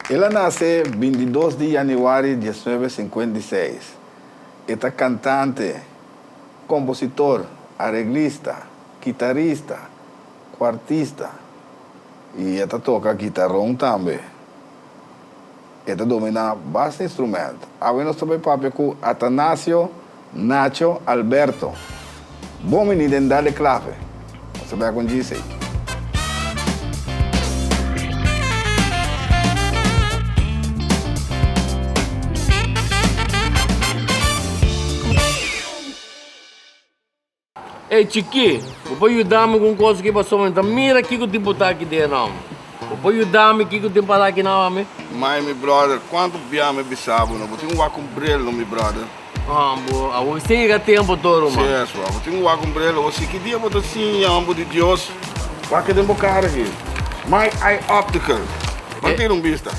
El a nase bintidos di yanüari diesnuebe sinkuenta i seis. E ta kantante, kompositor, areglista, kitarista, kuartista i e ta toka gitaron tambe. E ta dominá basta instrument. Awe nos ta bai papia ku Atanasio Nacho Alberto. Bon bini den Dale Clave. Nos ta bai ku djis ei. Ey chikí, bo por yuda mi ku un kos aki pasobra mi ta mira kiko tin por ta aki den nan. Bo por yuda mi kiko tin para aki nan ami? Mai mi brother, kuantu bia mi bisa bo no? Bo tin un wak un bril no mi brother. Ah bo, awor sin yega tempo todo ruman. Si eso, bo tin un wak un bril, awor si ki dia bo ta siña homber di Dios? Wak den bo kara aki. My Eye Optical. Ban tira un bista.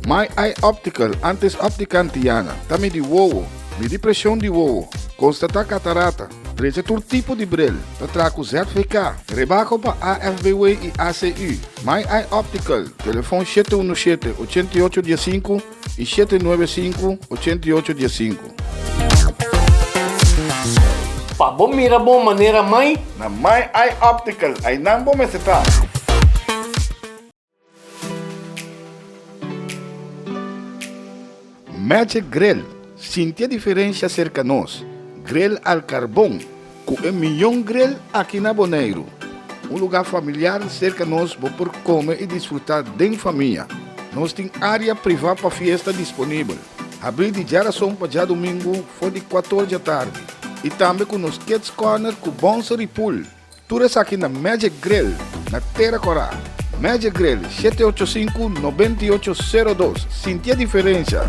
My Eye Optical, antes Optica Antiana, ta midi wowo, midi presion di wowo, constata catarata, drecha tur tipo di bril, ta traha cu ZVK, rebaho pa AFBW y ACU. My Eye Optical, telefon shete uno shete, ochenta i ocho diesinku y shete nuebe sinku, ochenta i ocho diesinku. Pa bo mira bo manera mai. Na My Eye Optical, aynan bo mester ta. Magic Grill, Sinti e diferencia cerca nos. Grill al carbon, cu e miyon grill aki na Boneiru. Un lugar familiar cerca nos bo por come y disfruta den famia. Nos tin area priva pa fiesta disponibel. Habri di djarason pa djadumingu for di cuator djatardi. Y tambe cu nos Kids Corner cu bouncer y pool. Tur esaki na Magic Grill na Tera Kòrá. Magic Grill, shete ocho sinku, nobenta i ocho, sero dos. Sinti e diferensha!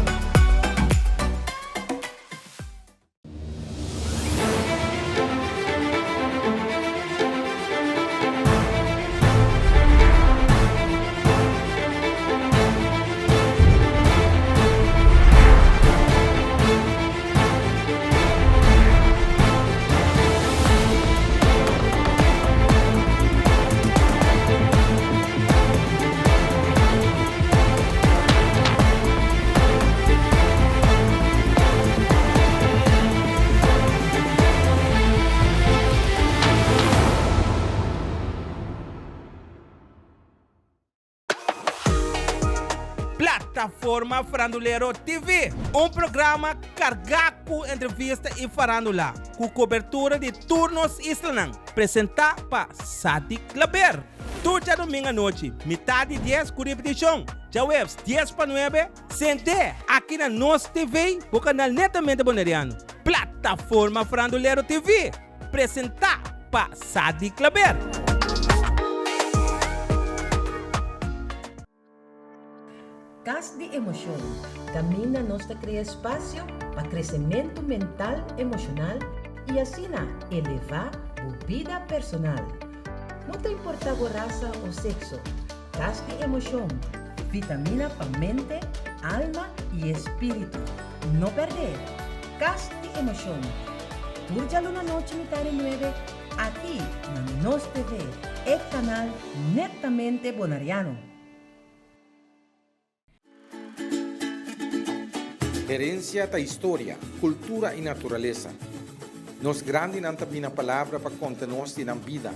Plataforma Farandulero TV, un programa kargá ku entrevista i farándula, ku kobertura di tur nos islanan, presentá pa Sadi Klaber. Tur djadumingu anochi, mitá di dies ku ripitishon, djaweps dies pa nuebe, sent'é aki na Nos TV, bo kanal netamente boneriano. Plataforma Farandulero TV, presentá pa Sadi Klaber. Kas di Emoshon, kaminda nos ta krea espasio pa kresementu mental, emoshonal i asina elevá bo bida personal. No ta importá bo rasa o sekso, Kas di Emoshon, vitamina pa mente, alma i espíritu. No pèrdè! Kas di Emoshon, tur djaluna nochi mitá di nuebe aki na Nos TV, e kanal netamente bonariano. Herencia ta historia, cultura y naturalesa. Nos grandinan ta bina palabra pa conta nos di nan bida,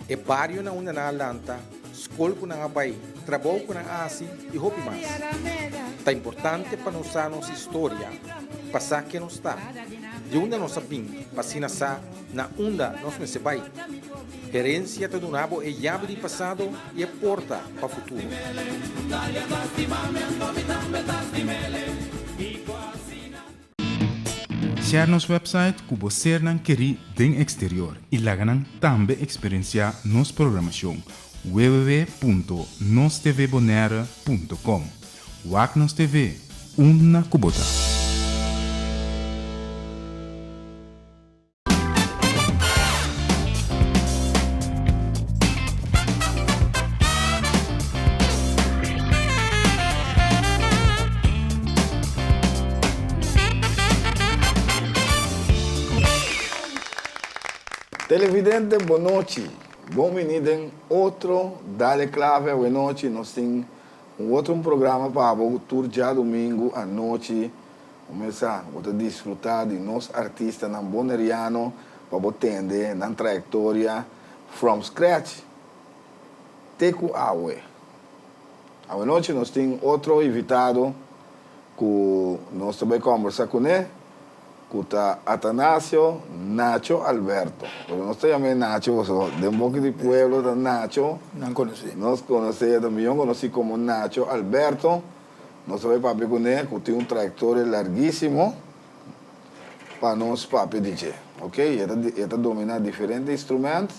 e bario na unda nan a lanta, scol cu nan a bay, trabou cu nan a haci y hopi mas. Ta importante pa nos sa nos historia, pa sa ken nos ta, di unda nos a bin pa asina sa na unda nos mester bay. Herencia ta duna bo e yabi di pasado y e porta pa futuro. Share nos website ku bo sernan kerí den eksterior i laga nan tambe eksperensiá nos programashon www.nostvbonaire.com. Wak nos TV, unda ku bo ta. Televidente bonochi, bon bini den otro Dale Clave awenochi nos tin. Un otro un programa pa bo tur djadumingu anochi. Bo mesa bo ta disfruta di nos artistanan boneriano pa bo tende nan trayectoria from scratch te cu awe. Awe nochi nos tin otro invitado cu nos ta bay combersa cune cu ta Atanasio Nacho Alberto. Pero nos ta yam'é Nacho pasobra den boki di pueblo ta Nacho. Nan conoce. Nos conoce, ta miyon conoci como Nacho Alberto. Nos ta bay papia cune cu tin un trayectoria larguisimo pa nos papia di dje. Ok, e ta domina diferente instrument.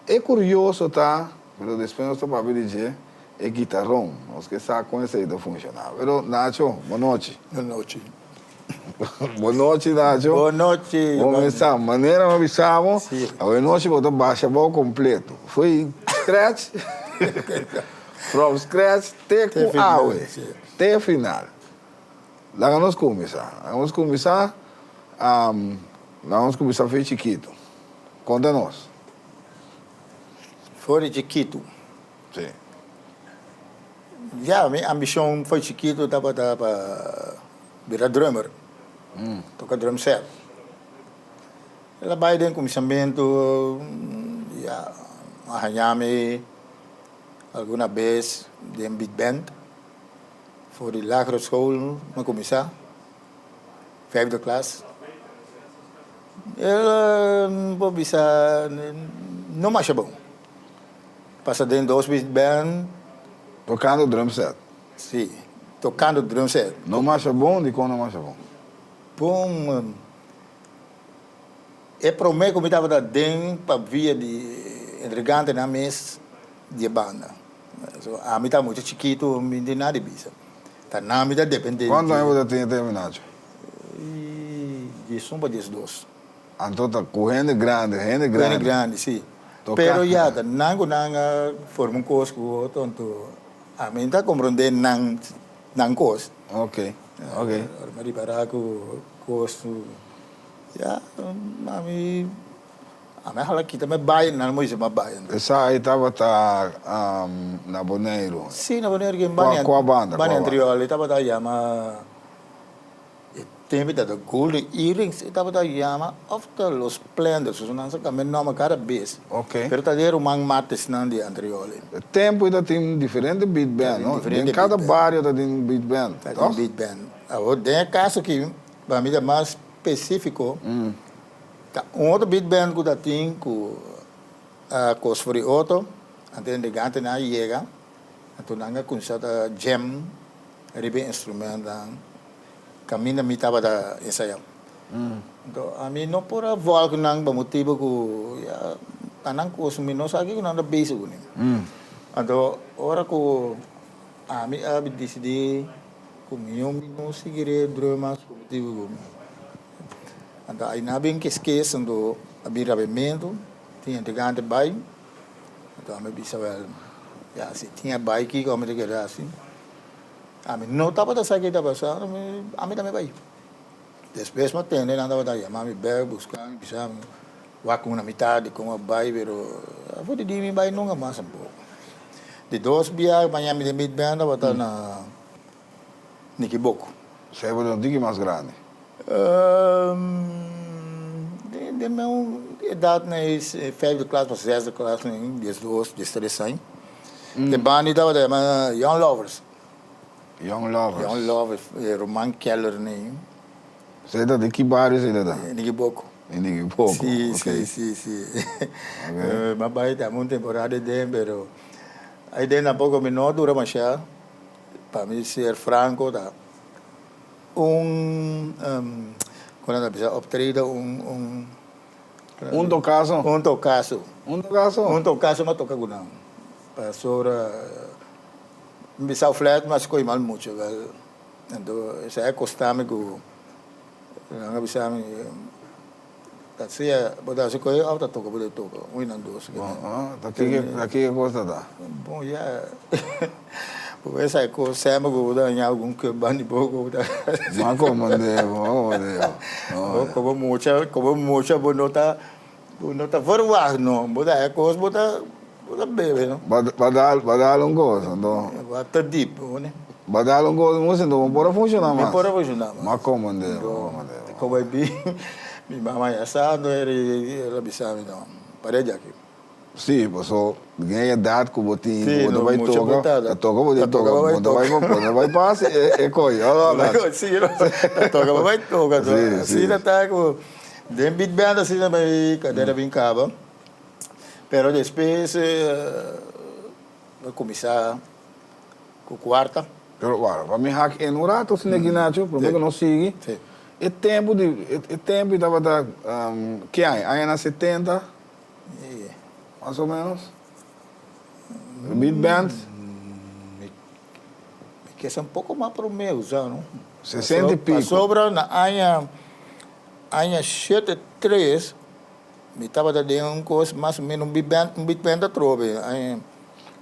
E curioso ta, pero despues nos ta papia di dje, e guitarron. Nos ke sa con esey ta funciona. Pero Nacho, bon nochi. Bon nochi. Bon nochi Nacho. Bon nochi. Bo mes sa, manera mi a bisa bo, awe nochi bo ta basha abou completo. Fo'i scratch, from scratch te cu awe, te final. Laga nos cuminsa, laga nos cuminsa, laga nos cuminsa fo'i chikito. Conta nos. For di chikito. Si. Ya, mi ambicion for chikito tabata pa bira drummer, toca drum set. El a bay den cuminsamentu, ya, a haña mi alguna bes den big band. For di lagere school mi a cuminsa, vijfde klas. El por bisa no masha bon. Pasa den dos big band. Tocando drum set. Si, tocando drum set. No masha bon? Dikon no masha bon? Bon, e prome ku mi tabata den pa via di entregantenan mes di e banda. So, ami ta mucha chikitu, mi no tin nada di bisa. Ta nan mi ta depende di. Kuantu aña bo ta tin e Nacho? Diesun pa diesdos. Anto ta ku hende grandi, hende grandi. Hende grandi, si. Pero ya ta nan ku nan a forma un kos ku otro, anto ami no ta komprondé nan nan kos. Ok, ok. Ora mi a ripará ku kos ku ya ami ami a hala kita mi bai, nan a bisa mi a bai. Esai tabata na Boneiru? Si, na Boneiru. Kua kua banda? Banda anterior, e tabata yama. E tempu ta The Golden Earrings e tabata yama of ta Los Splendors, so nan sa cambia nomber cada bes. Ok. Pero ta den ruman Martesnan di anterior. E tempu ta tin diferente beat band, no? Den cada bario ta tin un beat band, Ta tin beat band. Awor den e caso aki, pa mi ta mas specifico, ta un otro beat band cu ta tin cu a cos for di otro, anto e negantenan a yega, anto nan a cuminsa ta jam riba e instrumentnan kaminda mi tabata ensayá. Anto ami no por a vòlg nan pa motibu ku ya ta nan kos mi no sa kiko nan ta bezig kuné. Anto ora ku ami a disidí ku mi no mi no sigui drum mas pa motibu ku anto ai nan a bin keskes anto a bin rabiamentu tin hende gana bai anto ami a bisa wèl ya si tin a bai kiko ami ta keda hasi. Ami no tabata sa ke ta pasa, ami tambe bai. Despues mi a tende nan tabata yama mi bek, buska mi, bisa mi wak una mitad di kon a bai, pero afo di di mi bai nunka mas tampoco. Di dos bia maña mi den big band tabata na Nikiboko. Esei bo ta un tiki mas grandi? Den meu edat na e vijfde klas pa zesde klas, diesdos, diestres aña. E banda tabata yama Young Lovers. Young Lovers. Young Lovers, e ruman Keller ni. Esei ta di ki bario esei ta ta? Nikiboko. Di Nikiboko, Si, si, si, si. Mi a bai tambe un temporada den, pero ai den tampoco mi no a dura masha, pa mi ser franco ta un, con nan ta bisa, optreden, un, un. Un tocaso? Un tocaso. Un tocaso? Un tocaso mi a toca cu nan. Pasobra mi bisa flat mi a scoge mal mucho wel. Anto esei a costa mi cu nan a bisa mi ta sea bo ta haci coge of ta toca bo ta toca. Un di nan dos. Bon, ta kico cos ta ta? Bon ya bo esei cos semper cu bo ta haña algun cup banda di bo cu bo ta. Ma comprende bo, ma comprende bo. Como mucha, como mucha bo no ta, bo no ta verwacht no. Bo ta haña cos bo ta. Bo ta bebe no. Ba dal ba dal un kos anto. Ba ta dip bo ne. Ba dal un kos musi anto bo por a funshoná mas. Mi por a funshoná mas. Ma komandé ma komandé. Komo e bin mi mama ya sa anto el a bisa mi no par'e djaki. Sí, paso den e edat ku bo tin ku bo ta bai toka, ta toka bo tin toka, bo ta bai bo ta bai pas e koi. Sí, ta toka bo bai toka. Asina ta ku den big band asina bai kadera bin kaba. Pero despues a kuminsá ku kuarta. Pero wara, pa mi hak in un rato asina aki Nacho, prome ku nos sigui. E tempu di, e tempu i tabata ke aña? Añanan setenta? Mas o menos? Beat band? Mi ke sa un poko mas prome usa no. Sesenta i piko. Pasobra na aña aña shete tres. Mi tabata den un kos mas o menos un big band, un big band atrobe, aña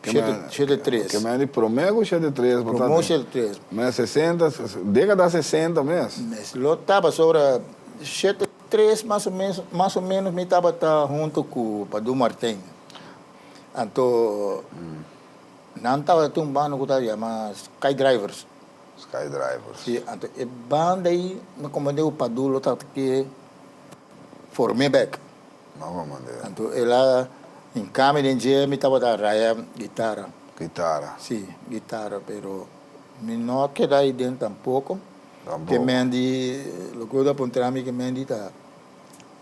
shete, shete tres. Ke men di prome ku shete tres bo ta Prome shete tres. Men sesenta, dekada sesenta mes. Mes lo taba sobra shete tres mas o menos, mas o menos mi tabata hunto ku Padu Martin. Anto nan tabata tin un banda ku ta yama Sky Drivers. Sky Drivers. Si, anto e banda ei mi komprende ku Padu lo tabata ke. Form'é bek. Anto el a hinká mi den dje, mi tabata raya guitara. Guitara. Sí, guitara, pero mi no a keda ei den tampoko. Tampoko. Ke Mandy, loke bo ta puntra mi ke Mandy ta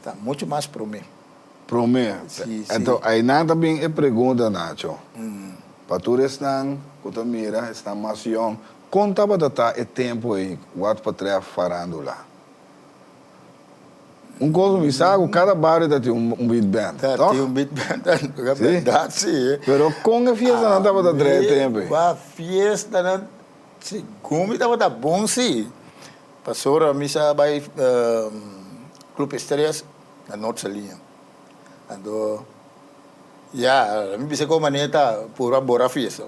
ta muchu mas promé. Promé. Sí, sí. Anto einan ta bin e pregunta, Nacho. Pa tur esnan ku ta mira, esnan mas yòn, kon tabata ta e tempu ei wat patrèf farándula? Un kos mi sa ku kada bario ta tin un beat band, Ta toch? tin un beat band, ta bèrdat si. Pero kon e fiestanan tabata drai e tempu ei? Ba fiestanan segun mi tabata bon si. Pasobra mi sa bai Club Estrellas na Noordse Liña. Anto ya mi bisa kon manera ta puru a bora fiesta.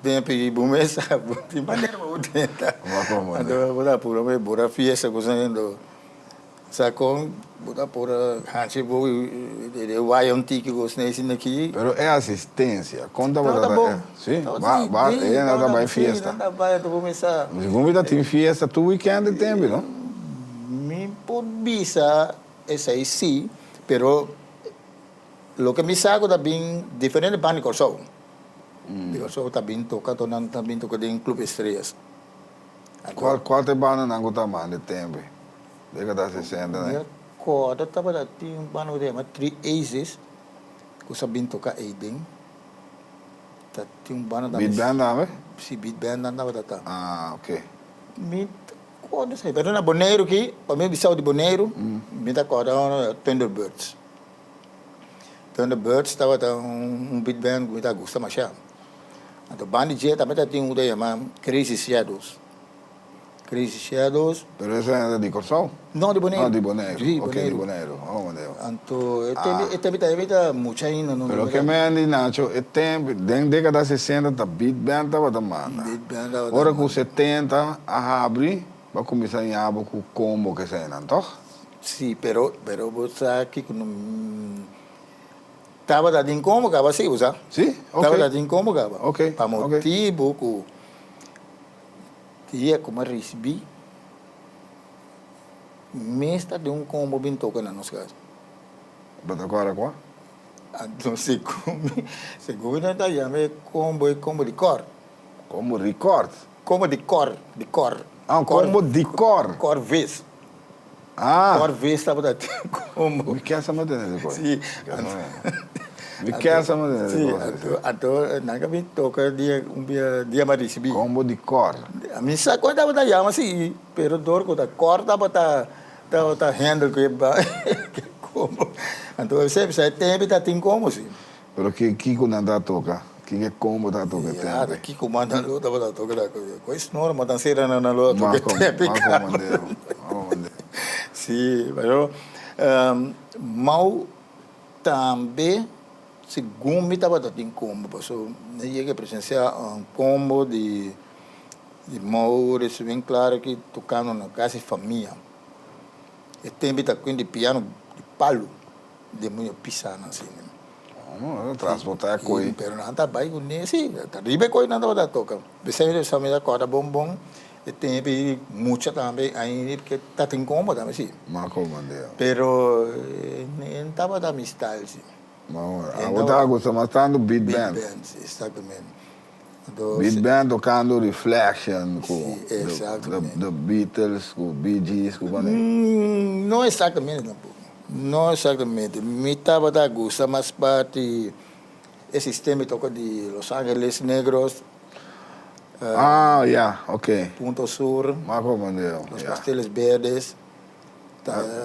Tempu ei bo mes sa bo tin manera pa bo tenta. Anto bo ta puru a bora fiesta ku esei. Sa kon bo ta por a hanchi bo e waya un tiki ku esei esei aki. Pero e asistencia kon tabata Tabata bon. Si ba ba e hende ta bai fiesta. Nan ta bai anto bo mesa. Segun mi ta tin fiesta tur weekend e tempu no? Mi por bisa esei si, pero loke mi sa ku ta bin diferente banda di Kòrsou. Di Kòrsou ta bin toka, nan ta bin toka den Club Estrellas. Cual cual ta e bandanan cu ta manda e tempo ey? Decada sesenta Mi a corda tabata tin un banda cu ta yama Three Aces cu sa bin toca ey den. Ta tin un banda Beat band tambe? Si, beat band nan tabata ta. Ah, ok. Mi ta corda esey, pero na Boneiru aki, pa mi bisao di Boneiru, mi ta corda Thunderbirds. Thunderbirds tabata un beat band cu mi ta gusta masha. Anto banda di dje tambe ta tin un ku ta yama Crazy Shadows. Crazy Shadows. Pero esa ta di Kòrsou? No, di Boneiru. Ah, di Boneiru. Sí, Ok, di Boneiru. Oh, Boneiru. Anto e tempu, e tempu tambe ta mucha ainda no. Pero ke men di Nacho, e tempu, den dekada sesenta ta beat band tabata manda. Beat band tabata Ora ku manda. setenta a habri, bo a kuminsá ña bo ku kombo keseinan, tòg? Sí, pero, pero bo sa kiko no. Tabata tin como caba si, bo sa. Si, ok. Tabata tin como caba. Ok, Pa ok. motibo cu dia cu mi a ricibi mes ta den un combo bin toca na nos casa. Bo ta acorda cua? Anto segun mi, segun mi nan ta yama e combo e combo di cor. Combo record? Combo di cor, di cor. Ah, un combo di cor. Cor vis. Ah. Cor vis tabata tin combo. Mi kier sa mantene ese cos. Si. Mi kier sa mantene ese cos. Si, anto nan a bin toca dia un bia dia mi a ricibi. Combo di cor. Mi sa con tabata yama si, pero dor cu ta cor tabata tabata handle cu e combo. Anto esey bisa e tempo ta tin combo si. Pero ki kiko nan ta toca? Kiko e combo ta toca e Ya, tempo? kiko man nan lo tabata toca ta cu e snor man tan sera nan lo ta toca e tempo. Ma comandero, ma comandero. Si, pero Mau tambe segun mi tabata tin combo paso mi yega a presencia un combo di Mau recibi claro aki tocando na casa di famia. E tempo ta cu di piano di palo. Demonio pisa nan asina. Transportá e koi. Pero nan ta bai kuné, si, ta riba e koi nan tabata toka. P'esei mi ta kòrda bon bon e tempu ei mucha tambe ainda ke ta tin kombo tambe, si. Mas komandeo. Pero e tabata mi style, si. Abo ta gusta mas tantu beat band. Beat band, si, exactamente. Beat band tocando Reflection cu The Beatles, cu Bee Gees, cu cual? No exactamente tampoco. No exactamente. Mi tabata gusta mas parti e sistema di toca di Los Angeles Negros. Ah, ya, ok. Punto Sur. Mas comprende. Los Pasteles Verdes.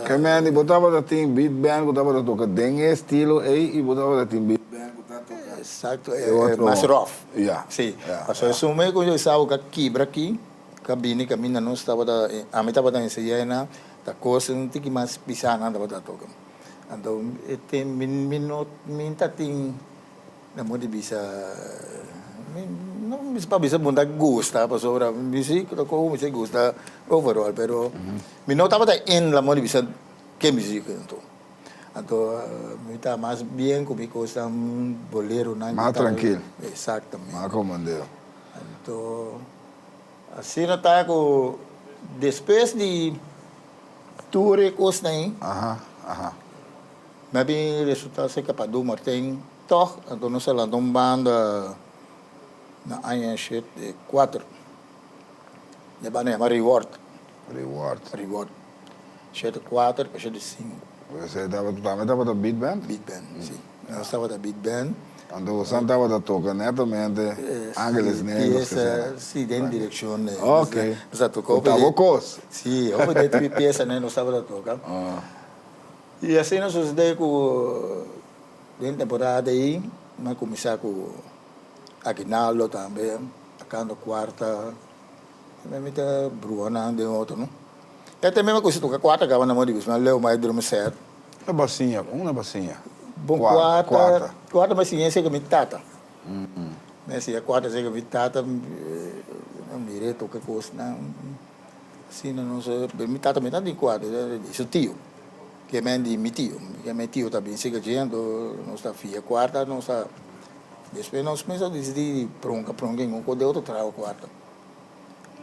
Ke mende bo tabata tin beat band ku tabata toka den e estilo ei i bo tabata tin beat band ku ta toka Exacto, e otro mas rough. Ya. Si. Pasobra esun me ku yo sa ku ka kibra aki, ka bini kaminda nos tabata, ami tabata ensayá einan, ta kos un tiki mas pisá nan tabata toka. Anto e tem mi mi no mi ta tin. Na modo di bisa, mi no bisa pa bisa bo ta gusta pasobra mi si ku mi si gusta overall pero mi no tabata in la modo di bisa ke musica anto. Anto mi ta mas bien ku mi kosnan boleronan. Mas trankil. Exactamente. Mas komandeo. Anto asina ta ku despues di tur e kosnan ei. Aha, aha. Mi a bin resulta cerca pa Du Martin toch, anto nos a lanta un banda na aña shete e kuater. E banda yama Reward. Reward. Reward. Shete kuater pa shete sinku. Esei tabata tambe tabata beat band? Beat band, si. Nos tabata beat band. Anto bosan tabata toka netamente Angeles Negros Piesa, si, den direccion. Ok. Nos a toka hopi. Ku ta bo kos. Si, hopi den piesanan nos tabata toka. I asina sosodé ku den temporada ei mi a kuminsá ku aguinaldo tambe, tokando kuarta, mi ta bruha nan den otro no. E ta mesmo kusa toka kuarta kaba na moda di bisa, mi a leu mai drum set. Una basiña, kon una basiña? Bon kuarta, kuarta mi a siña esei ku mi tata. Mi a siña kuarta esei ku mi tata, mi a mir'é toka kosnan. Asina nos a mi tata mi ta di kuater di su tio ke men di mi tio ke mi tio ta bin sika dje anto nos ta fia kuarta nos ta despues nos mes a disidi di pronka pronka en un kos de otro traha kuarta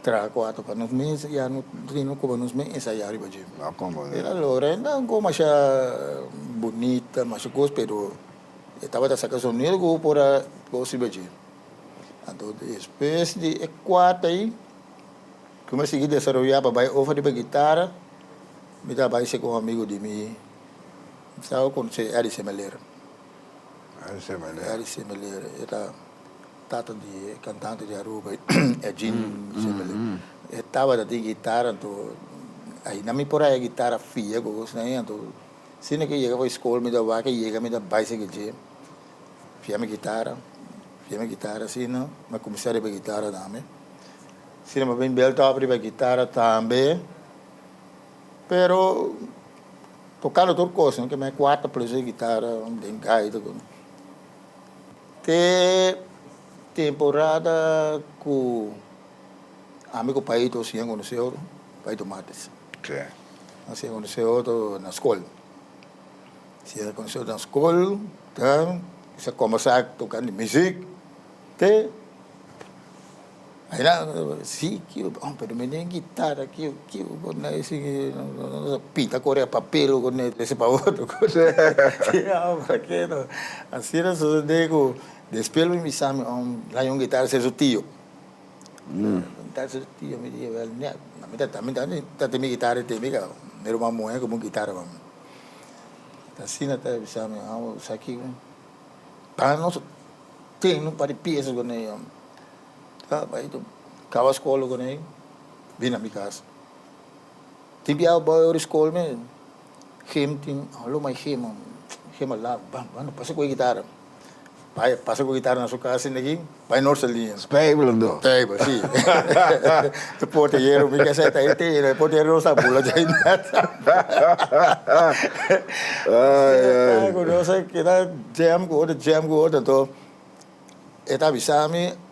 traha kuarta pa nos mes ya no tin no koba nos mes ensaya riba dje el a logra e ta un kos masha bunita masha kos pero e tabata saka sonido ku por a kos riba dje anto despues di e kuarta ei. Ku mi a sigui desaroyá pa bai over riba gitara, mi ta bai ser ku un amigu di mi, mi staba konosé Eddie Semeler. Eddie Semeler. Eddie Semeler, e ta tata di e kantante di Aruba, Edjean Semeler. E tabata tin gitara, anto aina mi por haya gitara fia ku kos nan, anto asina ke yega for skol mi ta wak e yega mi ta bai sigui dje, fia mi gitara, fia mi gitara asina, mi a kuminsá riba gitara tambe. Sino mi a bin bel top riba guitara tambe, pero tocando tur cos, no ke mi cuarta plus e guitara den gaita cu te temporada cu ami cu Paito siña conoce otro, Paito Martes. A siña conoce otro na scol, siña conoce otro na scol, ta sa combersa tocando music te. Ayina si kico oh pero mi den guitarra kico kico por na esi pinta korea papel ku ne trese pa otro para ke no asina sosode ku despues mi bisa mi laña un guitarra ser su tio guitarra ser su tio mi di wel mi ta mi ta tin mi guitarra te mi ka mi ruman muhe ku un guitarra pa mi asina ta bisa mi sa kiko pa nos tin un par di pieza ku ne. Ta bai ta kaba skol ku nei bin na mi kas. Tin bia bai ora skol mi gim tin alo mai gim gim a laf bam bam pasa ku e gitara. Bai pasa ku e gitara na su kas esaki bai Noord-Saliña. Spijbelendo. Spijbel si. E portero mi ke seta e te e portero no sa bula djai net. Ai ai. Nos a keda jam ku otro jam ku otro anto. E ta bisa mi,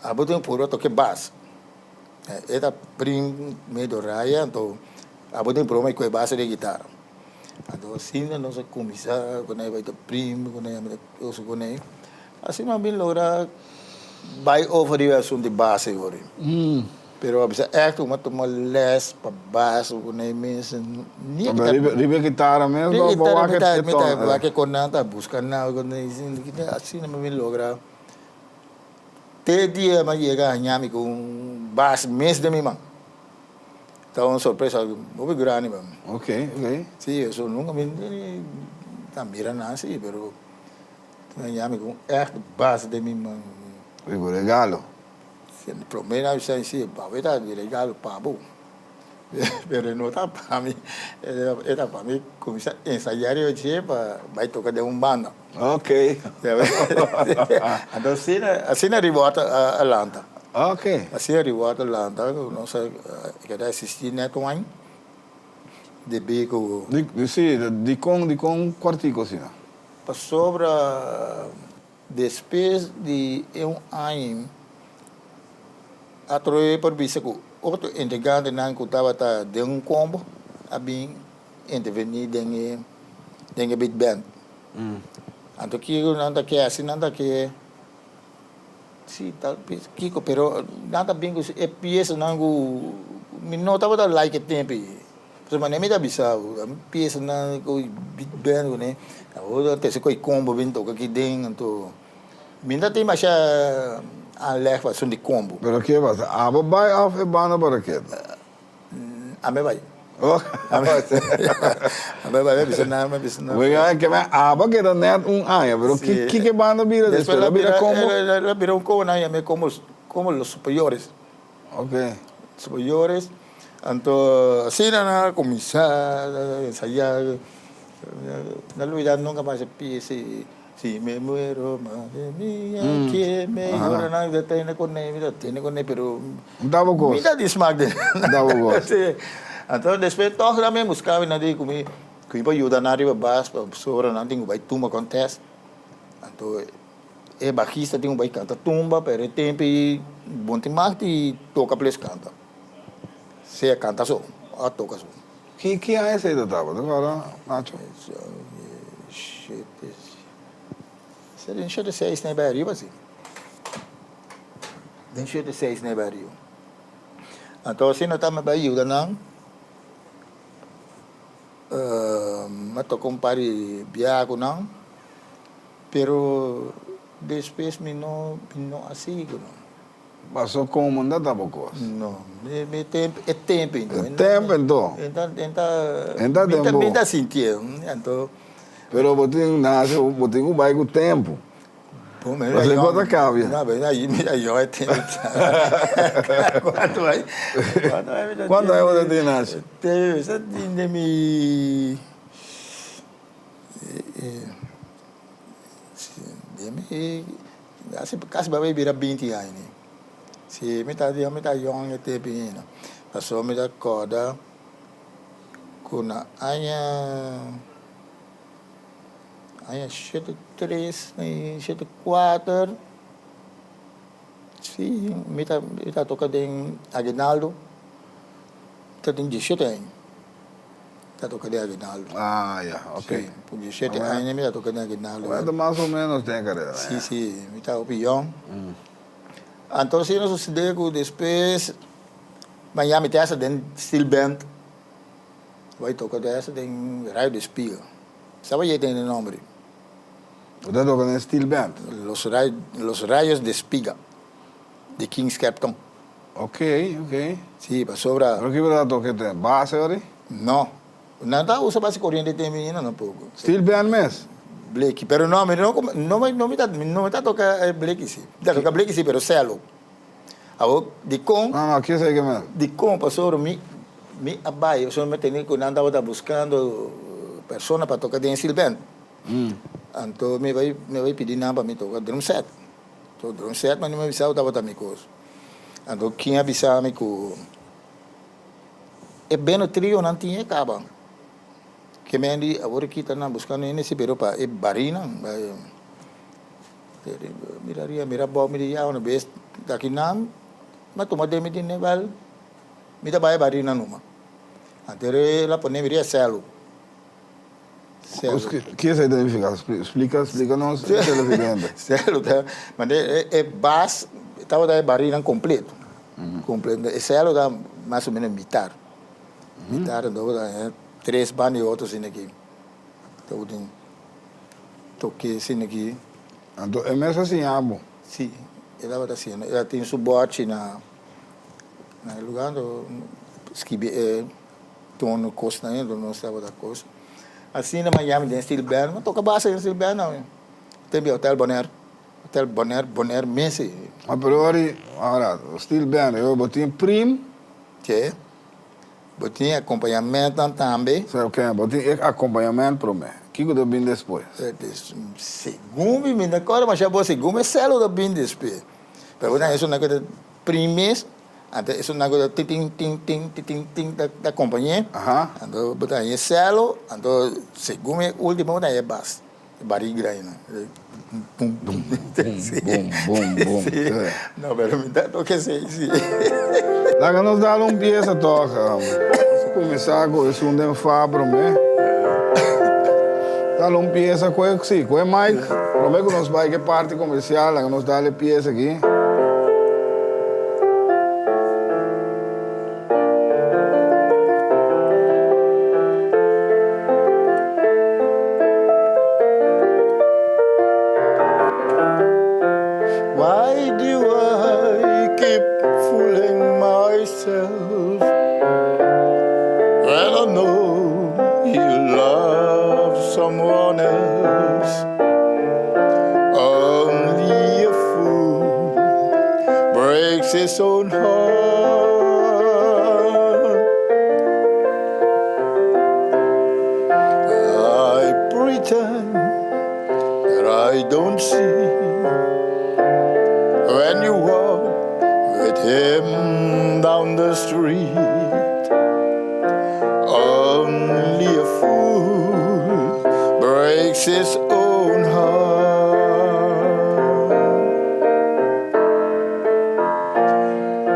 Abo tin puru a toke bas. E ta prim medio raya, anto abo tin puru mi koe base di gitara. Anto asina nos a kuminsá ku nan bai ta primi ku nan oso ku nan. Asina nos a bin logra bai over riba e asuntu di base wor. Pero a bisa ègt ku mi a tuma lès pa base ku nan mes. Riba e kitara mes bo a wak e Mi ta wak e konan ta buska nan asina mi a bin logra. Te dia mi a yega haña mi ku un base mes den mi man. Ta un sorpresa hopi grandi pa mi. Ok, ok. Si, eso nunca mi ta mira nan si, pero ta haña mi ku un ègt base den mi man. Riba regalo. Si, mi prome nan bisa si, pawe ta di regalo pa bo. Pero e no ta pa mi, e ta pa mi kuminsá ensayá riba dje pa bai toka den un banda. Ok. Anto asina, asina Ribot a lanta. Ok. Asina Ribot a lanta, nos a keda asistí nèt un aña, debí ku. Di, si, dikon, dikon kuartiko asina? Pasobra despues di e un aña atrobe por bisa ku otro integrantenan ku tabata den un kombo a bin intervení den e den e big band. Anto kiko nan ta ke hasi nan ta ke si tal bes kiko pero nan ta bin ku e piesanan ku mi no tabata like e tempo ei. Pasobra manera mi ta bisa bo piesanan ku big band kuné awor ta trese ku e kombo bin toka aki den anto mi no ta tin masha aanleg pa asun di kombo. Pero ke pasa abo bai of e banda por a keda? Ame bai. Ame bai, mi a bisa nan, mi a bisa nan. Oiga, ke men aba keda net un aña, pero ki ki ke banda bira despues? La bira como? La bira un como, nan yam'é como, como los superiores. Ok. Superiores, anto asina nan a cuminsa ensaya, no olbida nunca mas e pieza. Si me muero, madre mia, quien me llora? Nan ta tene con e, mi ta tene con e, pero Daba gos. mi ta di smak den. Daba gos. Si. Anto despues tog nan mi busca mi, nan di cu mi, cu mi por yuda nan riba bas, pasobra nan tin cu bay tumba contest. Anto e bajista tin cu bay canta tumba, pero e tempo ey bon tin mag di toca ples canta. Sea canta so, of toca so. Ki ki aña esei ta tabata ora, Nacho? Shete, den shete seis na e bai ariba si. Den shete seis na e bai ariba. Anto asina ta mi bai yuda nan, mi a toka un par di biaha ku nan, pero despues mi no mi no a sigui ku nan. Paso como no ta bo cos? No, mi tempo, e tempo ento. E tempo ento. Enta, enta, Enta den bo. Mi ta sintié, anto. Pero bo tin nace, bo tin cu bay cu tempo. Bo mi Paso e cos ta cambia. No, pero mi ta yong e tempo. Cuanto ay? Cuanto ay mi ta tin? Cuanto ay bo ta tin nace? Mi ta tin den mi, den mi. Asi kasi bai bira binti aña ni. Si mi ta mi ta yong e tempu ainda. Pasobra mi ta kòrda ku na aña aña shete tres shete kuater si mi ta mi ta toka den Aguinaldo mi ta tin dieshete aña. Ta toca den Aguinaldo. Ah, ya, ok. Sí, ku diesshete aña mi ta toca den Aguinaldo. Bueno, mas o menos den carera. Sí, sí, mi ta hopi yong. Anto asina sucede ku despues mañana mi ta hasta den steel band. Bai toca ta hasta den Radio de Spiegel. Saba yei den e nomber. Bo ta toca den steel band? Los Los Rayos de Espiga di King Skerpton. Ok, ok. Sí, pasobra. Pero kico ta toca te? Base ori? No. Nan ta usa base coriente te mi no poco. Steel band mes? Bleki, pero no, mi no, no mi no mi ta no mi ta toca bleki si. Mi ta toca bleki si, pero cello. Awor, dicon? No, no, kico esey ke men? Dicon, pasobra mi mi a bay, pasobra mi tene cu nan tabata buscando persona pa toca den steel band. Anto mi bay mi bay pidi nan pa mi toca drum set. So drum set mi no bisa cu tabata mi cos. Anto kin a bisa mi cu e beno trionan tin e caba. Ke men di awor e kita nan buscando hende si pero pa e barinan. Mira ariba mira abao mi di ya una bes aki nan mi a tuma den mi di wel mi ta bay e barinan numa. Anto el a pone mi riba e celu. Selo. Ki esei ta nifiká? Splika, splika nos televidente. Selo ta, mane e bas tabata e barinan kompleto, kompleto. E selo ta mas o menos mitar, mitar anto bo ta haña tres banda i otro asina aki. Tabatin toke asina aki. Anto e mes a siña bo? Si, e tabata siña. E a tin su bòchi na na e lugá anto skibi e tono kosnan ei, anto nos tabata kos. Asina Miami den steel band, mi toka basa den steel band awe. Te bia Hotel Bonaire, Hotel Bonaire, Bonaire mes ei. Ah, pero ora, ora, steel band, bo tin prim? Si. Bo tin akompañamentonan tambe. Sa oke, bo tin e akompañament promé. Kiko ta bin despues? Segun mi, mi no kòrda masha bon, segun mi sèl lo ta bin despues. Pero bo ta esun nan ku ta primes, anto esun nan ku ta tin tin tin tin tin tin tin ta akompañ'é. Anto bo ta haña e sèlo, anto segun mi e último bo ta haña e bas. Bari graina. Bum, bum, bum, bum, bum. No, pero mi ta toca esey, si. Laga nos dal un pieza toch. Nos a cuminsa cu esun den fa prome. Dal un pieza cu e, si, cu e mic. Prome cu nos bay cu e parti comercial, laga nos dal e pieza aki. Why do I keep fooling myself When I know you love someone else Only a fool breaks his own heart I pretend that I don't see When you walk with him down the street Only a fool breaks his own heart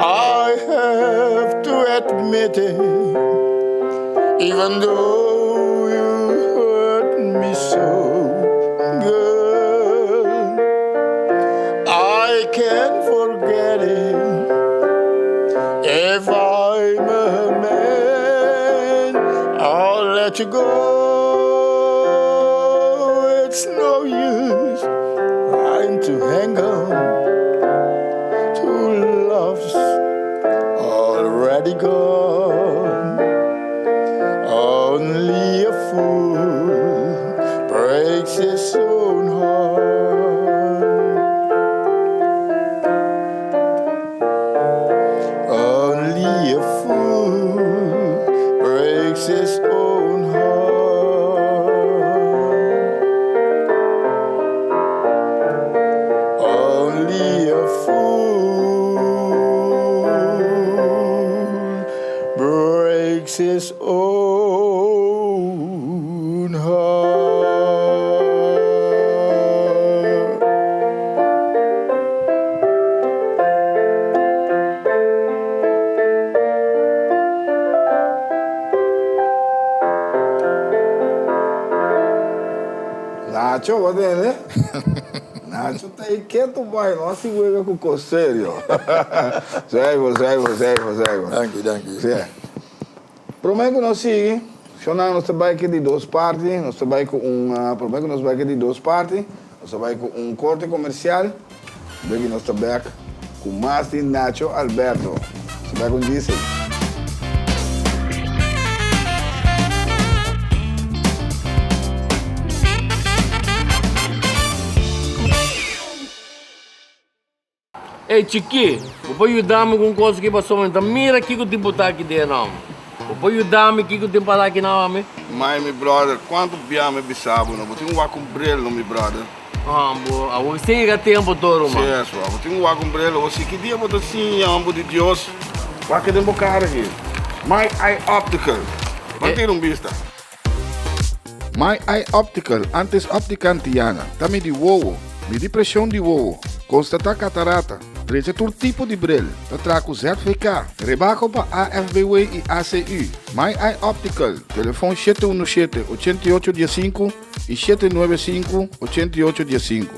I have to admit it Even though you hurt me so girl I can't forget it If I'm a man I'll let you go It's no use trying to hang on To love's already gone Only a fool breaks his own heart Only a fool breaks his own heart Only a fool breaks his own heart. Nacho, bo tende? Nacho ta ei ketu bai, no hasi wega ku kos serio. Zuiver, zuiver, zuiver, zuiver. Danki, danki. Sí. Promé ku nos sigui, shonnan nos ta bai ku e di dos parti, nos ta bai ku un, promé ku nos bai ku e di dos parti, nos ta bai ku un korte komersial, dor nos ta bèk ku mas di Nacho Alberto. Nos ta bai ku un djisei. Ey chikí, bo por yuda mi ku un kos aki pasobra mi ta mira kiko tin por ta aki den nan. Bo por yuda mi kiko tin para aki nan ami? Mai mi brother, kuantu bia mi bisa bo no, bo tin un wak un bril no mi brother. Ah bo, awor sin yega tempo tur ruman. Si es bo, bo tin un wak un bril, awor si ki dia bo ta siña homber di Dios? Wak den bo kara aki. My Eye Optical, ban tira un bista. My Eye Optical, antes Optica Antiana, ta midi wowo, midi presion di wowo, constata catarata. Drecha tur tipo di bril. Ta traha ku ZVK. Rebaho pa AFBW i ACU. My Eye Optical. Telefon 717 8815 i 795 8815.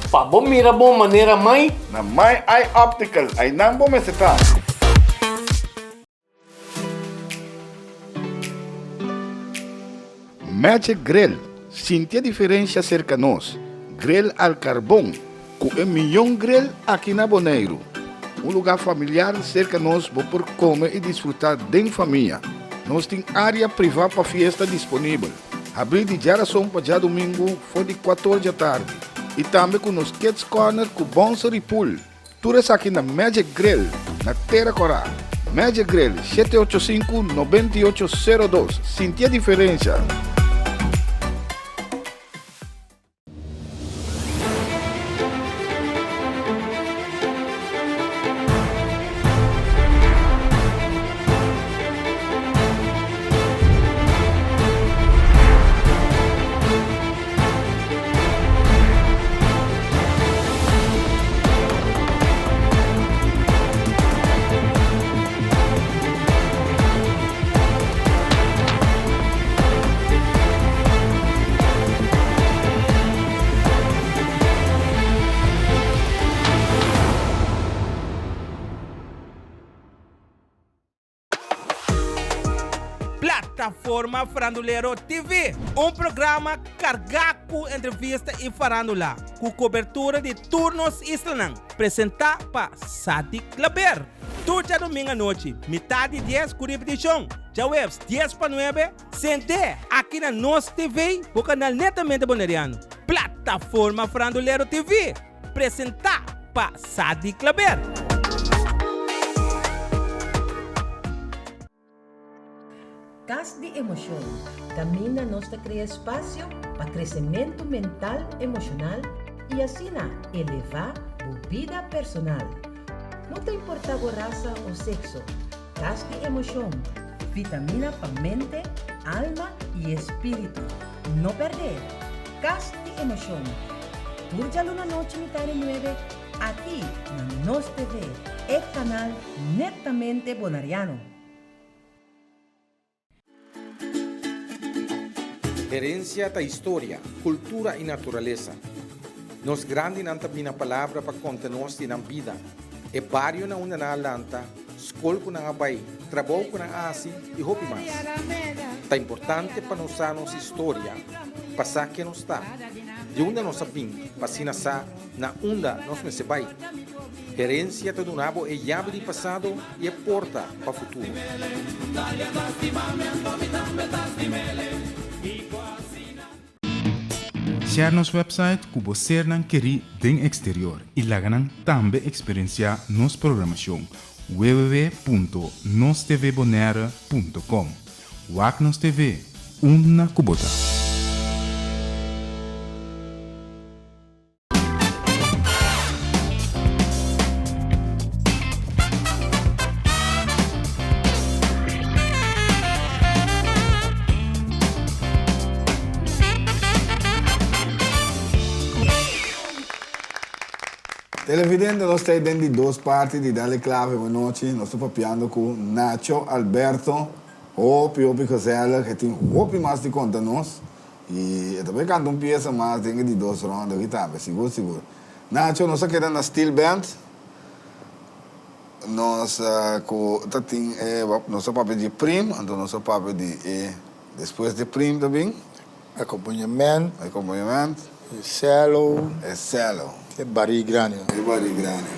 Pa bo mira bon manera mai. Na My Eye Optical, einan bo mester ta. Magic Grill, sinti e diferencia cerca nos. Grill al carbon, cu e miyon grill aki na Boneiru. Un lugar familiar cerca nos bo por come y disfruta den famia. Nos tin area priva pa fiesta disponibel. Habri di djarason pa djadumingu for di cuator djatardi. Y tambe cu nos Kids Corner cu bouncer y pool. Tur esaki na Magic Grill na Tera Corá. Magic Grill, 785 9802. Sinti e diferencia! Plataforma Farandulero TV, un programa kargá ku entrevista i farandula, ku kobertura di tur nos islanan, presentá pa Sadik Klaber. Tur djadumingu anochi, mitá di dies ku ripitishon, djaweps dies pa nuebe, sent'é aki na Nos TV, bo kanal netamente boneriano. Plataforma Farandulero TV! Presentá pa Sadi Klaber. Kas di Emoshon, kaminda nos ta krea espasio pa kresementu mental, emoshonal i asina elevá bo bida personal. No ta importá bo rasa o sekso, Kas di Emoshon, vitamina pa mente, alma i espíritu. No pèrdè! Kas di Emoshon, tur djaluna nochi mitá di nuebe aki na Nos TV, e kanal netamente bonariano. Herencia ta historia, cultura y naturalesa. Nos grandinan ta bina palabra pa conta nos di nan bida, e bario na unda nan a lanta, skol ku nan a bai, trabou ku nan a hasi i hopi mas. Ta importante pa nos sa nos historia pa sa ken nos ta, di unda nos a bin pa asina sa na unda nos mester bai. Herensia ta duna bo e yabi di pasado i e porta pa futuro. Share nos website ku bo sernan kerí den eksterior i laga nan tambe eksperensiá nos programashon www.nostvbonaire.com Wak nos TV unda ku bo ta. Televidente nos ta den di dos parti di Dale Clave Buenochi. Nos ta papiando cu Nacho Alberto. Hopi hopi gezellig. E tin hopi mas di conta nos. Y e ta bay canta un pieza mas den e di dos ronda aki tambe, sigur sigur. Nacho, nos a keda na steel band, nos cu ta tin e, nos a papia di prim, anto nos a papia di e despues di prim ta bin. Acompañament. Acompañament. E cello. E cello. E bari grandi. E bari grandi.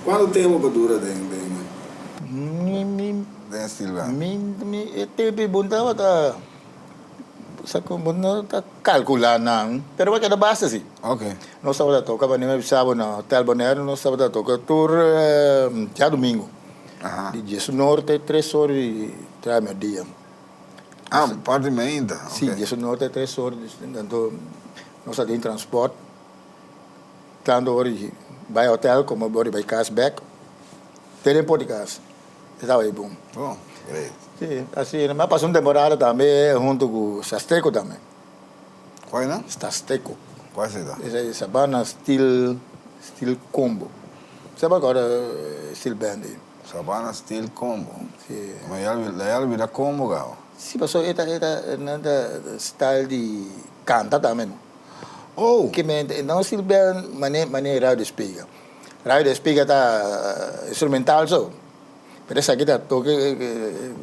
Cuanto tempo bo dura den den Mi mi. Den steel band? Mi mi e tempo bo tabata. Sa ku bo no ta kalkulá nan, pero bo a keda basta si. Ok. Nos tabata toka pa nima bisa bo na Hotel Bonaire nos tabata toka tur djadumingu. Aha. Di diesunor te tres or di trae merdia. Ah, parti mainta. Ok. Si, diesunor te tres or, anto nos a tin transport tantu ora di bai hotel komo ora di bai kas bèk te den por di kas. E tabata e bon. Bon, great. Si, asina. Mi a pasa un temporada tambe hunto ku Sasteco tambe. Cual nan? Sasteco. Cual esei ta? Esei Sabana Steel. Steel Combo. Sa bo acorda steel band ei? Sabana Steel Combo. Si. Ma ya ya lo bira combo gao. Si paso e ta e ta nan ta style di canta tambe no. Oh! Ke men no steel band mane mane Radio Spiga. Radio Spiga ta instrumental so. Pero esaki ta toke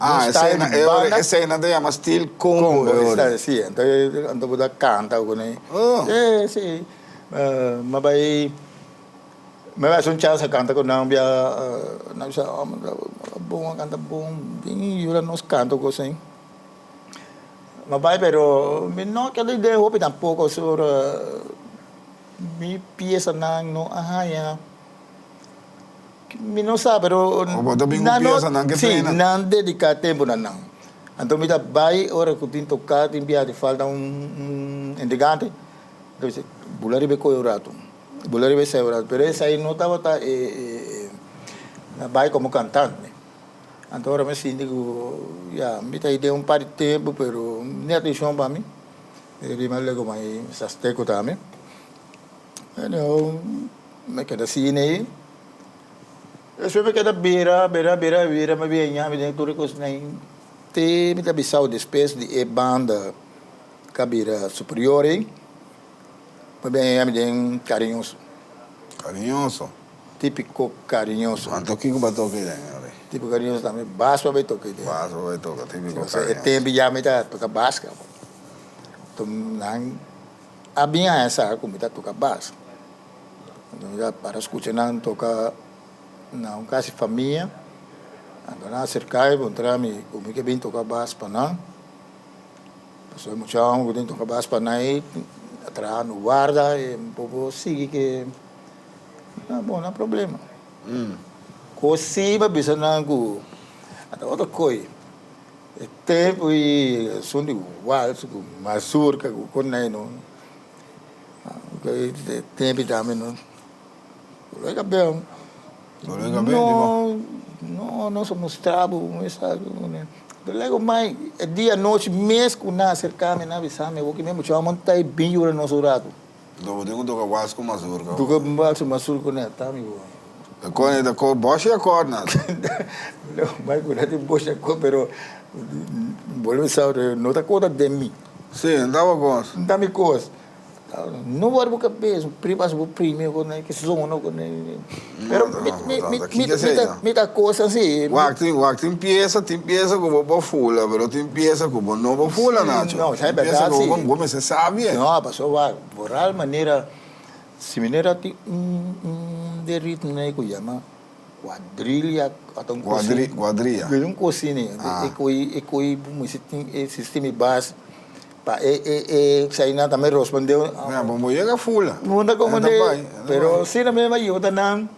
Ah, style di banda. Esei nan ta yama steel combo. Combo, si. Anto anto bo ta canta ku ne. Oh! Si si. Mi bai mi bai haci un chance a canta cu nan bia nan bisa oh ta bon a canta bon bin yuda nos canta un cos ahi mi bai pero mi no keda idea hopi tampoco sobre mi piesanan no a haya mi no sa pero nan no si nan dedica tempo na nan anto mi ta bai ora cu tin toca tin bia di falta un intrigante. Entonces, bula riba e koe un ratu, bula riba esei un ratu, pero esei no tabata e bai komo kantante. Anto ora mi sinti ku ya mi ta den un par di tempu pero ni atenshon pa mi, e di mi lego mai sasteku tambe. Anyhow, mi keda asina ei, despues mi keda bira, bira, bira, bira, mi bira ñami den tur e kosnan te mi ta bisao despues di e banda. Ka bira superior ei, pa bin yami den cariñoso. Cariñoso? Típico cariñoso. Anto kiko bo a toka ei den ora ei? Típico cariñoso tambe bas pa bay toka ei den. Bas pa bay toka, típico cariñoso. E tempo ya mi ta toka bas kaba. Enton nan a bin haña sa ku mi ta toka bas. Enton mi ta para skucha nan toka na un kasi famia. Anto nan a aserka i puntra mi ku mi ke bin toka bas pa nan. Pasobra e mucha homber ku tin toka bas pa nan ei a traha no warda e un poko sigui ke na bon no problema. Kos si pa bisa nan ku a ta otro koi e tempu i asun di wals ku mazurka ku konai no e tempu tambe no Dolor di kabel. Dolor di kabel di bo? No, no, nos a mustra bo esaki. Pero lego mai e dia anochi mes ku nan aserka mi, nan a bisa mi, awor ki mi mucha homber ta bin yura nos un ratu. Enton bo tin ku toka wals ku mazurka. Toka wals ku mazurka ne ta mi bo. Ta kone ta ko boshi akord nan. No, mai ku nan tin boshi akord pero bo lo sa no ta kota den mi. Si, no ta bo kos. No ta mi kos. No wòrdu bo kabes, prima bo primi ku nan ke zono ku nan. Pero mi mi mi mi ta mi ta kos asi. Wak tin wak tin piesa tin piesa ku bo por fula pero tin piesa ku bo no por fula Nacho. No, sa e bèrdat si. Tin piesa ku bo mester sabi. No, pasobra wak vooral manera si manera tin un un de ritmo nan ku yama kuadrilia ata un kos asina. Kuadria. Un kos asina e koi e koi bo mester tin e sistema di base. Pa e e e esainan tambe rospondé. Mira, bo bo yega fula. Bo ta komprendé. Pero si na mesma yuda nan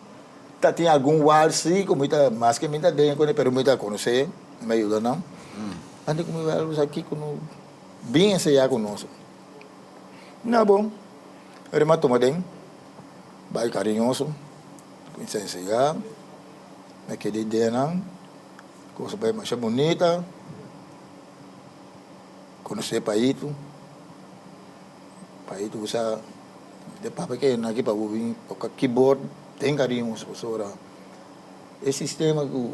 ta tin algun wals si ku mi ta maske mi ta den kuné pero mi ta konosé mi a yuda nan. Antes ku mi bai algu sa kiko no bin ensayá ku nos. Na bon, ora mi a tuma den bai kariñoso kuminsá ensayá mi a keda ideanan kosa bai masha bunita. Conoce Paito, Paito usa de papia ke na aki pa bo bin toca keyboard den cariñoso pasobra e sistema cu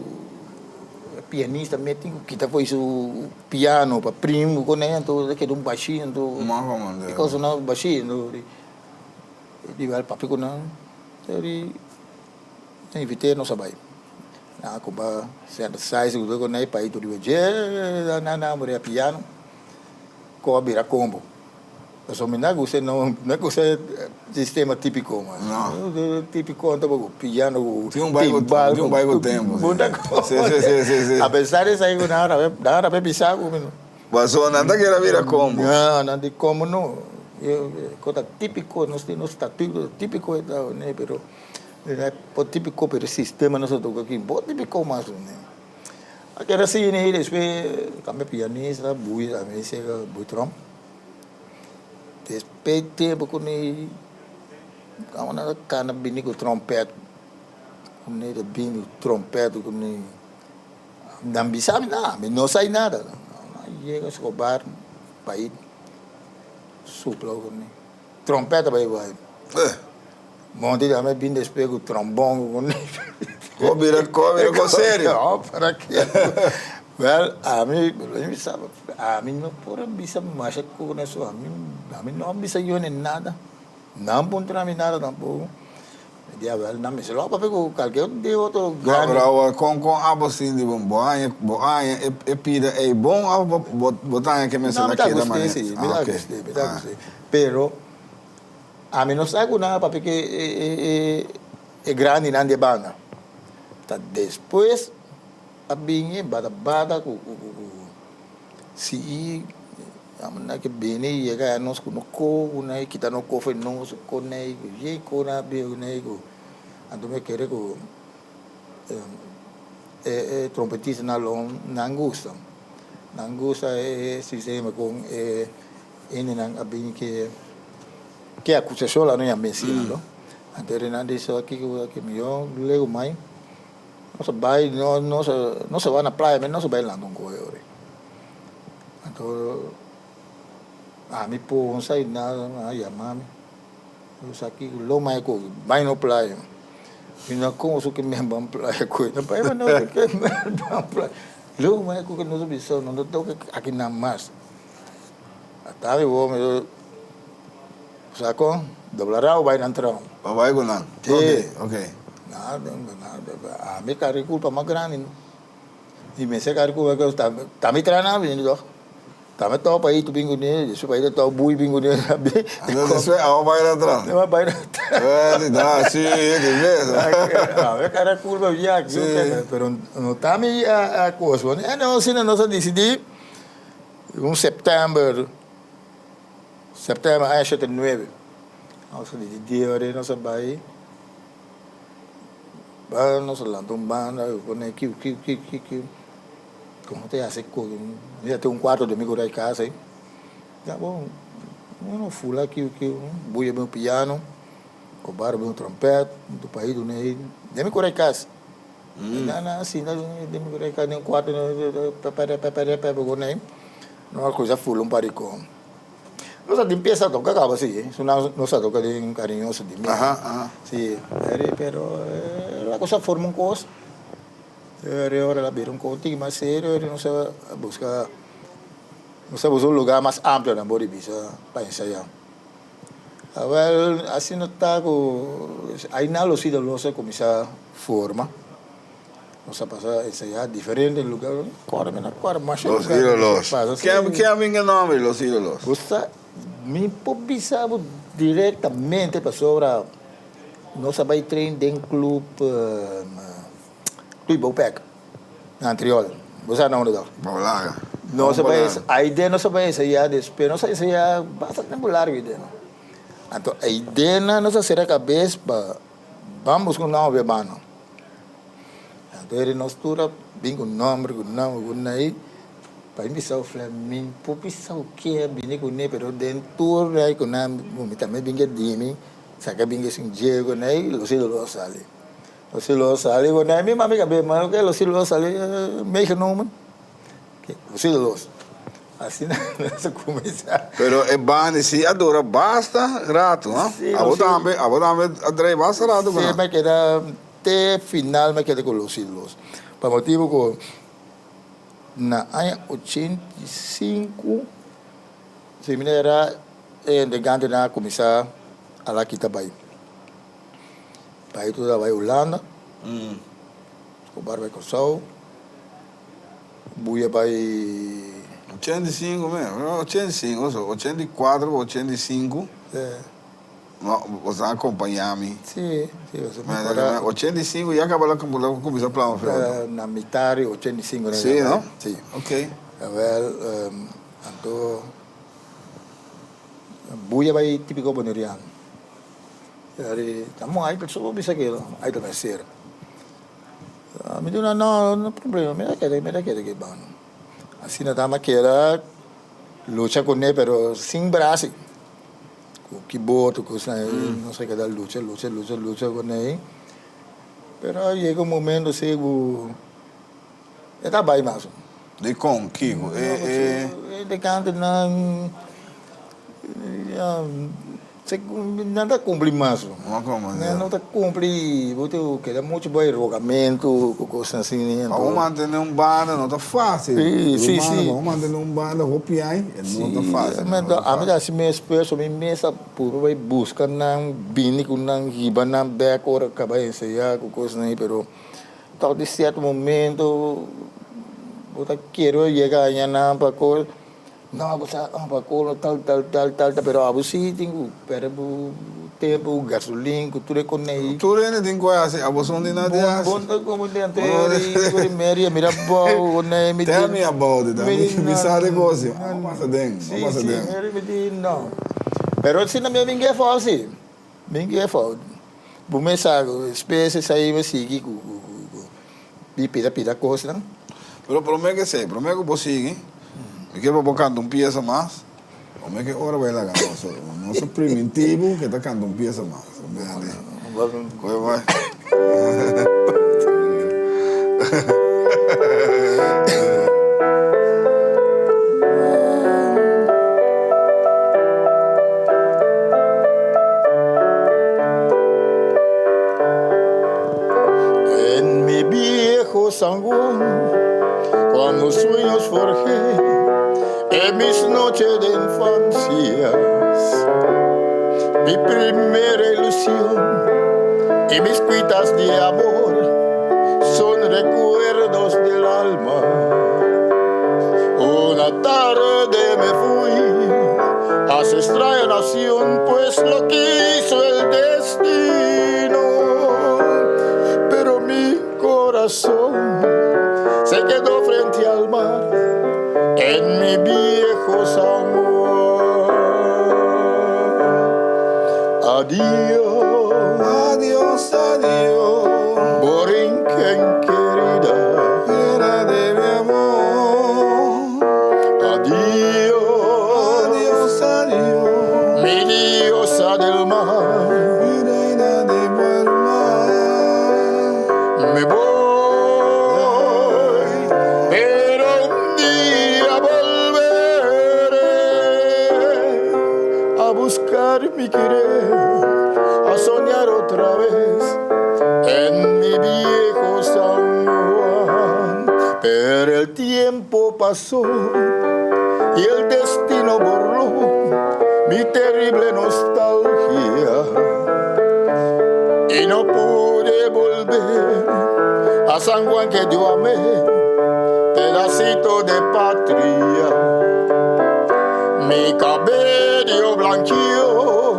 e pianista mes tin cu kita fo'i su piano pa prim cu ne anto ta keda un bashi anto e cosa nan bashi anto di papia cu nan Nan invit'é nos a bai. Nan a kumba sènta sais ku tur ku nei pai tur riba dje nan a muri a piano ku a bira kombo. Pasobra mi na gusta no na gusta e sistema tipiko mas. Tipiko anto bo ku piano ku timbal Tin un bai ku tempo. Si si si si si. Apesar di esei ku nan a rabia bisa ku mi no. Pasobra nan ta kere bira kombo. No, nan di kombo no. Kos ta tipiko nos tin nos statuto tipiko e ta pero. Bo típiko pero sistema nos a toka aki bo típiko mas o menos. A keda asina ei despues kambia pianista bui tambe sega bui tròm. Despues tempu ku mi a kana bini ku tròmpèt ku mi ta bini ku tròmpèt ku mi nan bisa mi nada mi no sa nada. A yega Escobar bai supla ku mi tròmpèt a bai bai. Monty tambe bin despues ku trombon ku Ko bira ko bira ko serio. No, para ke. Wel, ami mi sa ami no por a bisa masha ku neso ami ami no a bisa yone nada. Nan puntra mi nada tampoko. Mi di awel nan mester lo papia ku kalke di otro No, grandi. pero awor kon kon abo sinti bon? Bo haña bo haña e e pida ei bon of bo bo bo ta haña ke mester No, a mi ta keda gust'é manera? si, mi Ah, ta ok. gust'é, mi ta Ah. gust'é. Pero ami no sa ku nan a papia ku e e e e grandinan di e banda. Ta despues a bini bata bata ku ku ku ku si i Amina ke bini yega ya nos ku no ko ku nan kita no ko fe nos ko nei ku ye ko na bi ku nei ku anto mi kere ku e e trompetista nan lo nan gusta nan gusta e sistema kon e hendenan a bini ke ke akusashon la no yama mensina lo anto nan di so kiko aki miyo legu mai nos a bai nos nos a bai na playa nos a bai lanta un koe ora. Anto ami ponsa y nan a yama mi, mi sa kico lo mai cu bai no playa. Mi no como su ke men ban playa cu e, bai no ke men ban playa. Lo mai cu nos a bisa no ta toca aki nan mas. Ata mi bo mi sa con dobla rao bai nan trao. Pa bai cu nan? Si. Ok, ok. Ami carga e culpa mas grandi. I mester kari ku tambe traha nan bini tòg. Tambe tòg pais tu bin kuné, su pais ta tòg bui bin kuné tambe. Despues awa bai na atras. Awa bai na atras. Da si di bes. Awe kara kulpa ya aki pero no ta mi a kos bo. E no asina nos a disidí un sèptèmber, sèptèmber aña shete nuebe. Nos a disidí ora nos a bai. Ba nos a lanta un banda y pone kiu kiu kiu kiu kiu como ta haci cu mi ta tin un cuarto den mi cura di casa ahi ya bon uno fula kiu kiu buya bin un piano cobaro bin un trompet un paito den mi cura di casa nan a sinta den mi cura di casa den un cuarto pepe pepe pepe nos a cuminsa fula un par di con. Nos a tin pieza toca caba si, su nan nos a toca den cariñoso di mi. Si, pero la cosa forma un cos, eri ora la bira un cos tiki mas serio, eri nos a busca, nos a busca un lugar mas amplio nan por di bisa pa ensaya. Awel asina ta cu aynan los ídolos a cuminsa forma. Nos a pasa ensayá diferente lugar. Kòrda mi na kòrda masha Los lugar nos a ídolos. pasa. Ken Sí. ken a bin e nòmber Los Ídolos? Bo sa, mi por bisa bo direktamente pasobra nos a bai train den club Club Bopec na Antriol. Bo sa na unda ta? Bou Laga. Nos a Bon bai Bolaga. aide nos a bai ensayá despues nos a ensayá basta tempu largu aide no. Anto aide nan nos a sera kabes pa ban buska un nòmber pa e banda. Anto eri nos tur a bin ku nomber ku nomber ku nei pa mi bisa fla mi por bisa ke a bini kuné pero den tur rei ku nan mi tambe bin ke dimi saka bin ke sin dje ku nei lo si lo sali lo si lo sali ku nei mi mami ka bin lo si lo sali meegenomen lo si lo Asina nos a kuminsá. Pero e banda si a dura basta rato, no? Sí, Abo sí. tambe, abo tambe a drei basta rato ku Sí, nan. mi a keda te final mi a keda ku Los Ídolos. Pa motibu ku na aña 85, si mi no era e entregantenan a kuminsá a la kita bai. Bai tur a bai Hulanda, Escobar bai Kòrsou. Buya bai. 85 mes, 85 so, 84 o 85. No, bo ta acompaña mi. Sí, sí, bo ta me acuerda. 85 ya caba la cuminsa plama feo. Na mitad di 85. Sí, no? Sí. Ok. Awel, anto Buya bai Típico Boneriano. Tamo ai so bisa ke ai ta mester. Mi di nan, no, no problema, mi ta keda, mi ta keda aki banda. Asina ta mi a keda lucha kuné, pero sin brasi, ku keyboard, ku kosnan ei, nos a keda lucha, lucha, lucha, lucha kuné. Pero a yega un momento si ku e ta bai mas. Dikon? Kiko? E, e. E dekantenan, ya. Nan ta cumpli mas. Nan no ta cumpli, bo ta keda mucho bay rogamento cu cosnan asina. Pa bo mantene un banda no ta facil. Si, si, si. Pa bo mantene un banda hopi aña e no ta facil. Ami ta haci mi esfuerzo, mi mes a purba bay busca nan, bini cu nan, hiba nan bek ora caba ensaya cu cosnan ahi, pero toch di cierto momento bo ta kere yega aña nan pa cos. No, bo sa oh pa kolo tal tal tal tal tal pero abo si tin ku perde bo tempo ku gasolin ku tur e konei. Tur hende tin ku hasi abo son di nan di hasi. Bon ta komo di ante di meria mira abou konei mi di. Tell me about it mi sa de kos abo pasa den abo pasa den. Si si mi di no pero si na mi a bin gefout si bin gefout bo mes sa ku spes esei mi sigui ku Di pida pida kosnan. Pero prome ke esei, prome ku bo sigui, mi ke pa bo kanta un piesa mas, prome ke ora bo e laga nos, nos a priminti bo ke ta kanta un piesa mas. Koe bai. En mi viejo San Juan, cuando sueños forjé en mis noches de infancias, mi primera ilusión y mis cuitas de amor son recuerdos del alma. Una tarde me fui a su extraña nación, pues lo quiso el destino. Pero mi corazón se quedó frente al mar en mi viejo San Juan. Adiós, adiós, adiós, Borinquen querida, tierra de mi amor. Adiós, adiós, adiós, mi diosa del mar, mi reina de Palmar. Me voy, pero un día volveré a buscar mi querer, a soñar otra vez en mi viejo San Juan. Pero el tiempo pasó y el destino borró mi terrible nostalgia y no pude volver a San Juan que yo amé, pedacito de patria. Mi cabello blanqueó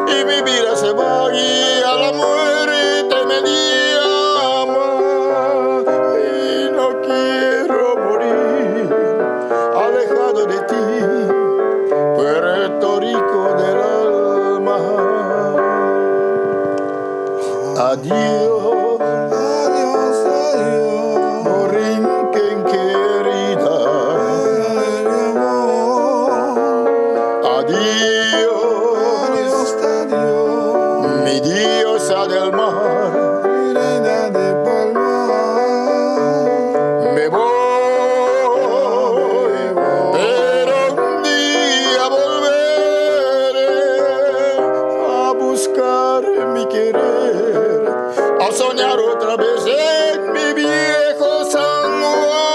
y mi vida se va y a la muerte me llama y no quiero morir alejado de ti, Puerto Rico del alma. Adiós, adiós, adiós, Borinquen querida. Adiós, adiós, adiós, mi diosa del mar, mi reina de Palmar. Me voy, pero un día volveré a buscar mi querer, a soñar otra vez en mi viejo San Juan.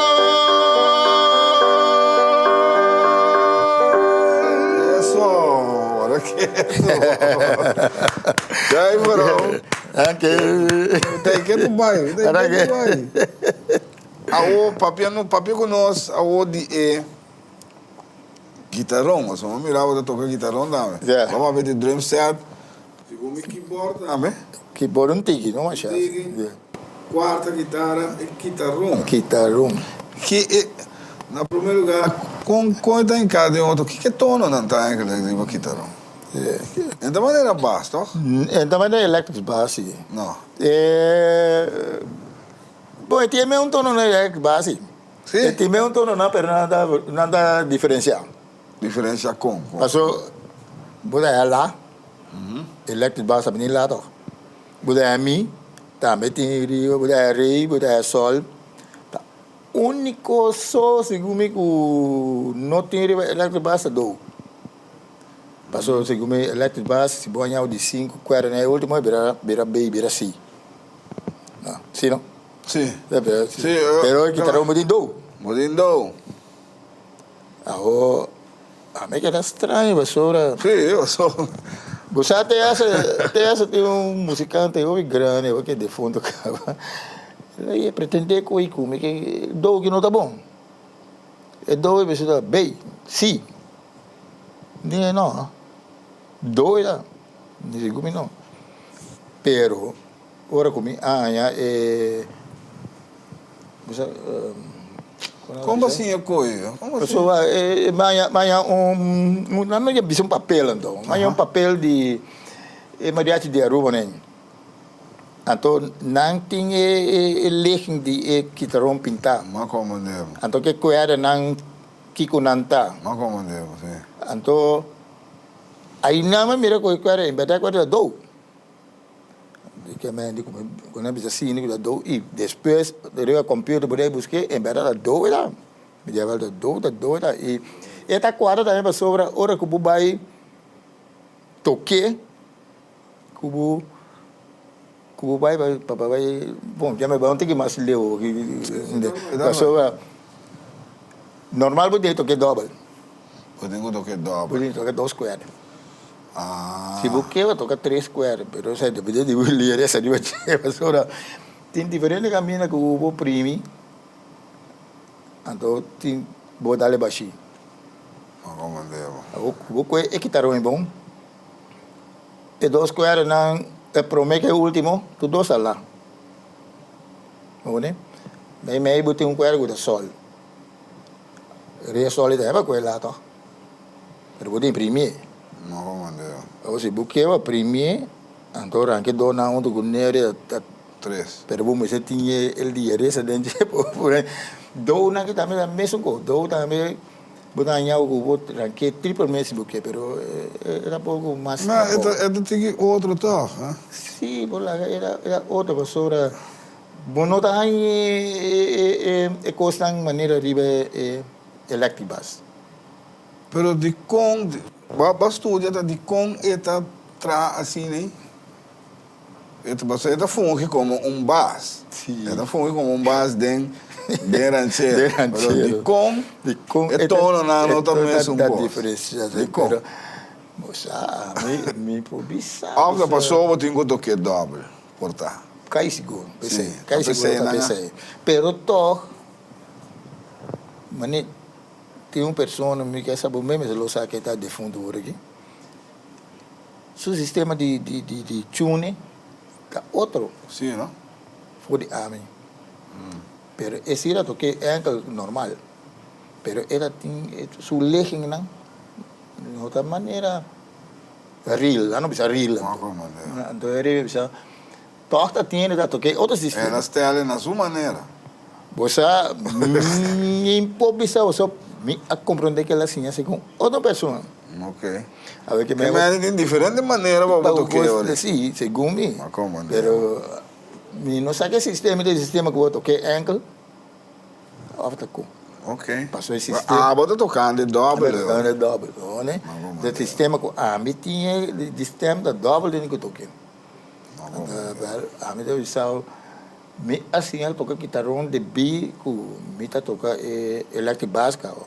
Eso, ora ketu. Jai bro. Danke. Take it bai, take it bai. Awo papia no papia ku nos awo di e guitarron, pasobra mi mira bo ta toka guitarron tambe. Yeah. Bo papia di drum set, segun mi keyboard tambe. Keyboard un tiki, no masha. Tiki. Yeah. Cuarta guitarra e guitarron. Guitarron. Ki e, na prome lugar, con con e ta hinca den otro? Ki ke tononan ta eigenlijk riba guitarron? Yeah. En ta manera bas, toch? En ta manera electric bas, si. No. E, bon, e tin un tono na electric bas, si. Si? E tin un tono na, pero nan ta, nan ta diferencia. Diferencia con? Con? Paso, bo ta haya la, electric bass ta bini la toch. Bo ta haya mi, tambe tin riba, bo ta haya re, bo ta haya sol. Ta unico so segun mi cu no tin riba electric bass ta do. Paso segun mi electric bass si bo haña di sinku kuerda na e ultimo e bira bira B bira C. No, si no? Si. Si. Pero e kitarón bo tin do. Bo tin do. Awo a mi keda straño pasobra. Si, pasobra. Bo sa te hasta te hasta tin un musicante hopi grandi hopi ke defunto kaba el a pretende koe ku mi ke do ki no ta bon. E do e mester ta B, C. Dije no, do e ta. Mi di ku mi no. Pero ora ku mi haña e Kon bo siña koe? Pasobra mi haña mi haña un nan no bisa un papel anto. Mi haña un papel di e mariachi di Aruba nen. Anto nan tin e ligging di e kitaron pintá. Ma komandé bo. Anto ke kuerda nan kiko nan ta. Ma komandé bo, si. Anto ai nan a mira ku e kuerda en bèrdat e kuerda ta dou. Di ke men di ku nan bisa sini ku ta dou i despues riba computer bo debe busk'é en bèrdat ta dou e ta. Mi di awel ta dou ta dou e ta i e ta kuadra tambe pasobra ora ku bo bai tok'é. Ku bo ku bo bai pa pa bai bon ya me bai un tiki mas leu pasobra normal bo tin toke dobel. Bo tin ku toke dobel. Bo tin toke dos kuerda. Si bo ke bo toka tres kuerda pero esei depende di bo lieresa riba dje pasobra tin diferente kaminda ku bo primi anto tin bo dal e bashi. Bo kohe e kitaron e bon. E dos kuerdanan, e promé ku e último, tur dos ta la. Bo wini? Mei mei bo tin un kuerda ku ta sòl. Ria sòl ei ta heba ku e la tòg. Pero bo tin primié. Awor si bo ke bo primié, anto ranka e dosnan huntu ku nere ta Tres. Pero bo mester tin e ligeresa den dje por Dounan ki tambe ta mesun kos. Dou tambe Bo ta haña ku bo ranke triple mes si bo ke, pero e ta poko mas Ma e ta e ta tiki otro tòg, ha? Sí, bo laga e ta e ta otro pasobra bo no ta haña e e e e kosnan manera riba e electric bus. Pero dikon bo a studia ta dikon e ta traha asina ei? E ta pasobra e ta fungi komo un bas. E ta fungi komo un bas den den ranchero. Den ranchero. Pero dikon Dikon e tononan no ta mesun ta kos? diferencia. Dikon? Pero bo sa mi mi por bisa. Òf ta pasobra bo tin ku toke dòbel por ta. Kai sigur Sí, p'esei. Kai ta sigur p'esei ta nan a. p'esei. Pero tòg mane tin un persona mi ke sa bo mes lo sa ke ta defuntu ora aki. Su sistema di di di di tune ta otro. Sí, no? For di ami. Pero e si ta toke enkel normal. Pero e ta tin su leggingnan no ta manera real, nan no bisa real anto. Anto e riba bisa tòg ta tene ta toke otro sistema. E ta stèl'e na su manera. Bo sa mi por bisa bo so mi a comprende kila siña segun otro persona. Ok. A ver ke me Ke tin diferente manera pa bo toke ora. Si, segun mi. Ma como ande. Pero mi no sa ke sistema ta e sistema ku bo toke enkel of ta kon. Ok. Paso e sistema. Ah, bo ta tokando e dobel. Bo ta tokando e dobel, no ne? Ma como ande. E sistema ku ami tin di stem ta dobel den ku toke. Ma como ande. Ami ta bisa Mi a siña toka kitaron debí ku mi ta toka e electric bass kaba.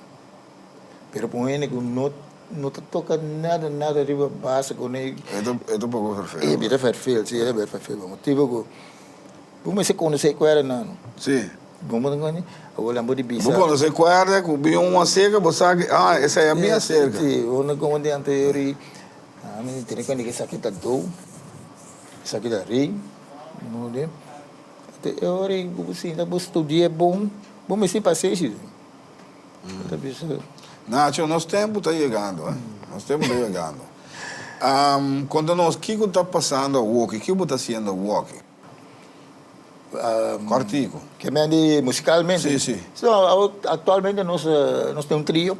Pero pa un hende ku no no ta toka nada nada riba bass ku ne. E ta e ta poko verfel. E bira verfel, si e bira verfel pa motibu ku bo mester konosé kuerdanan. Si. Bo mester konosé, awor nan bo di bisa. Bo konosé kuerda ku bin un aserka bo sa ki ah esei a bin aserka. Si, bo no komo di anterior i ami tene kuenta ku esaki ta dou, esaki ta rei. Te e ora ei ku bo sinta bo studia bon, bo mester pasenshi. Bo ta bisa. Nacho, nos tempu ta yegando, eh. Nos tempu ta yegando. Konta nos kiko ta pasando awoki, kiko bo ta hasiendo awoki? Kòrtiku. Ke men di musikalmente? Si, si. So, aktualmente nos nos tin un trio,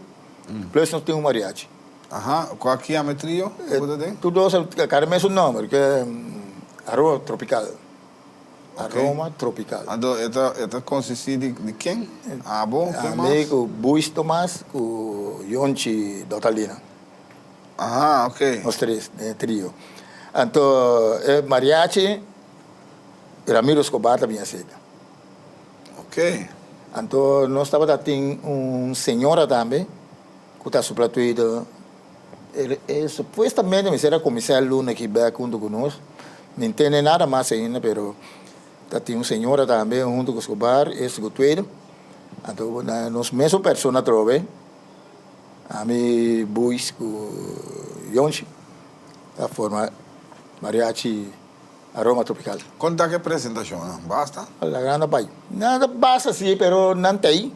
plus nos tin un mariachi. Aha, kua ki yama e trio ku bo ta den? Tur dos a kada mesun nomber, ke Aroma Tropical. Aroma Tropical. Anto e ta e ta konsistí di di ken? Abo, ken mas? Ami ku Buis Tomas ku Yonchi Dotalina. Aha, ok. Nos tres den e trio. Anto e mariachi Ramiro Escobar ta bin aserka. Ok. Anto nos tabata tin un señora tambe ku ta supla tuido. E supuestamente mester a kuminsá e luna aki bek huntu ku nos. Mi ntende nada mas ainda pero ta tin un señora tambe huntu ku Escobar, esto ku tuido. Anto nos mesun persona atrobe. Ami Buis ku Yonchi ta forma Mariachi Aroma Tropical. Kon ta ku e presentashonnan? Basta? La granda bai. Nan ta basta si, pero nan ta ei.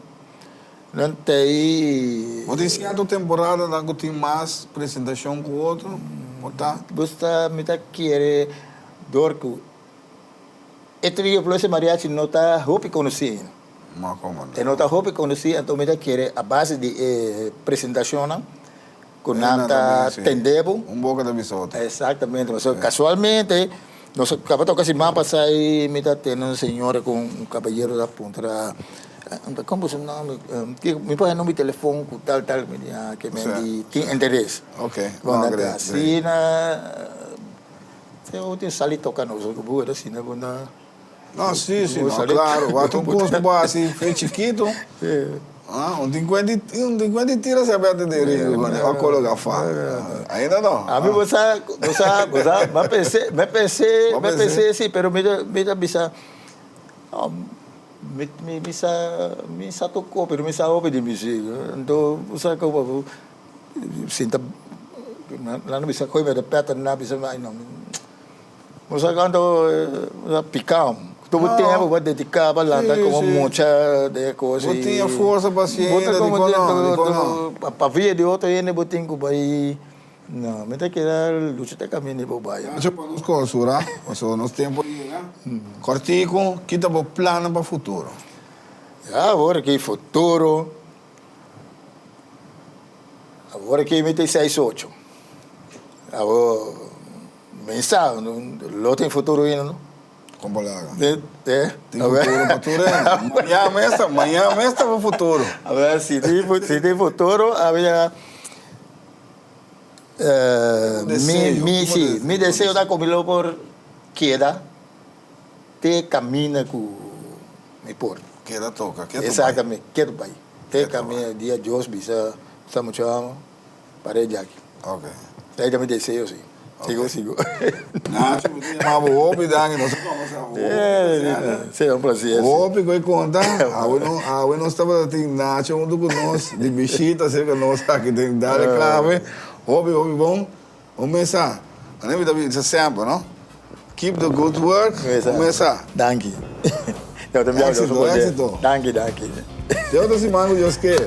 Nan ta ei. Bo tin sierto temporadanan ku tin mas presentashon ku otro? Por ta? Bo sa mi ta kere dor ku e trio Flores y Mariachi no ta hopi konosí ainda. E no ta hopi konosí, anto mi ta kere a base di e presentashonnan ku nan ta tende bo. Un boka ta bisa otro. Exactamente, pasobra kasualmente nos a kaba toka siman pasá i mi ta tende un señora ku un kabayero ta puntra, Komo su nòmber? Mi por haña number di telefon ku tal tal, mi di ah ke men di tin interes. Bon, asina te sali toka nos, bo asina bo na. No, si, si, no, claro. Wak un cos cu bo haci fe chikito. Ah, un tin cuenta di, un tin cuenta di tira se abete den rio cu ne, o coloca fa. Ainda no. Ami bo sa, bo sa, bo sa, mi a pens'é, mi a pens'é, mi a pens'é si, pero mi ta, mi ta bisa, no, mi, mi, mi sa, mi sa tocó, pero mi sa hopi di musica. Anto, bo sa como bo sinta, nan a bisa coge mi repete, nan a bisa, ay no. Bo sa cuanto bo pica tur bo tempo bo a dedica pa lanta como mucha de cos Bo tin e forsa pa haci ainda dicon no dicon no. Pa via di otro hende bo tin cu bay no mi ta keda lucha ta caminda bo bay. Nacho pa nos clausura pasobra nos tempo a yega cortico kita bo plannan pa futuro. Ya awor aki futuro awor aki mi tin seis ocho awor. Mi sa, lo tin futuro ainda no. Kon palabra? Eh? Tin futuro pa tur hende. Mañana mes ta, mañana mes ta pa futuro. A ver, si tin, si tin futuro, a ver, mi, mi, si, mi deseo ta ku mi lo por keda te kaminda ku mi por. Keda toka, ketu bai. Exactamente, ketu bai. Te kaminda dia Dios bisa, sa mucha amo. Par'e djaki. Ok. Esei ta mi deseo si. Sigur sigur. Nacho mi ta yama bo hopi danki nos a kombersa hopi especial. Si un placer si. Hopi ku e konta. Awe no awe nos tabata tin Nacho huntu ku nos di bishita serka nos aki den Dale Clave. Hopi hopi bon. Un mesa. Ane mi ta bisa semper no. Keep the good work. Un mesa. Danki. Éxito éxito. Danki danki. Te otro siman ku Dios ke.